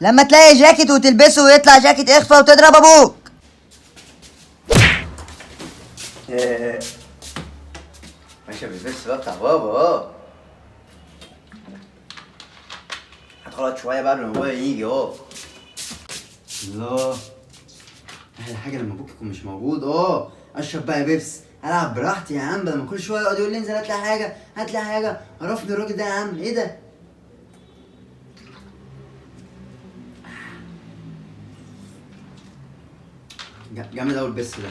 لما تلاقي جاكيت وتلبسه ويطلع جاكيت اخفى وتضرب ابوك. ماشي بالبس بقى بتاع بابا. هتخلط شوية بقى قبل ما بابا يجي. الله، احلى حاجة لما ابوك يكون مش موجود. اشرب بقى بيبس، العب براحتي يا عم، بدل ما كل شوية يقعد يقول لي انزل هات لي حاجة هات لي حاجة. عرفني الراجل ده يا عم، ايه ده؟ جامد قوي البس ده،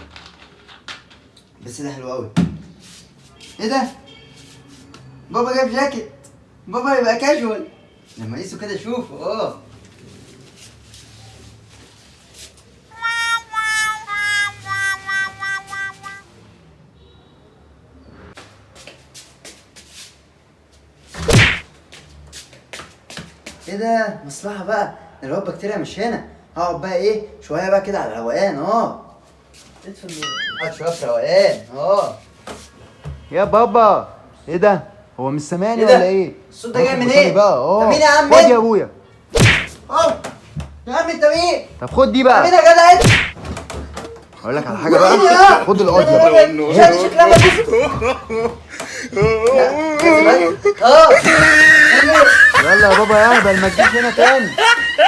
البس ده حلو قوي. ايه ده؟ بابا جاب جاكيت، بابا يبقى كاجوال لما اقيسه كده اشوفه. ايه ده؟ مصلحة بقى، ده الواد بكتيريا مش هنا. هقعد بقى ايه شوية بقى كده على الروقان. اطفي النور. اقعد شوية في روقان. يا بابا ايه ده؟ هو مش سامعني إيه ده؟ ولا ايه؟ الصوت ده جاي من خد ايه؟ بقى. طب مين يا عم خد انت؟ يا ابويا. يا عم انت مين؟ طب خد دي مين بقى. يا جدع انت؟ اقول لك على حاجة بقى، مين يا؟ خد القضية بقى. مش عارف شكلها بس. يلا يا بابا يا هبل، ما تجيش هنا تاني.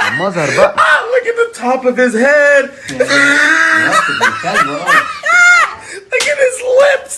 المظهر بقى. Look at the top of his head. Look at his lips.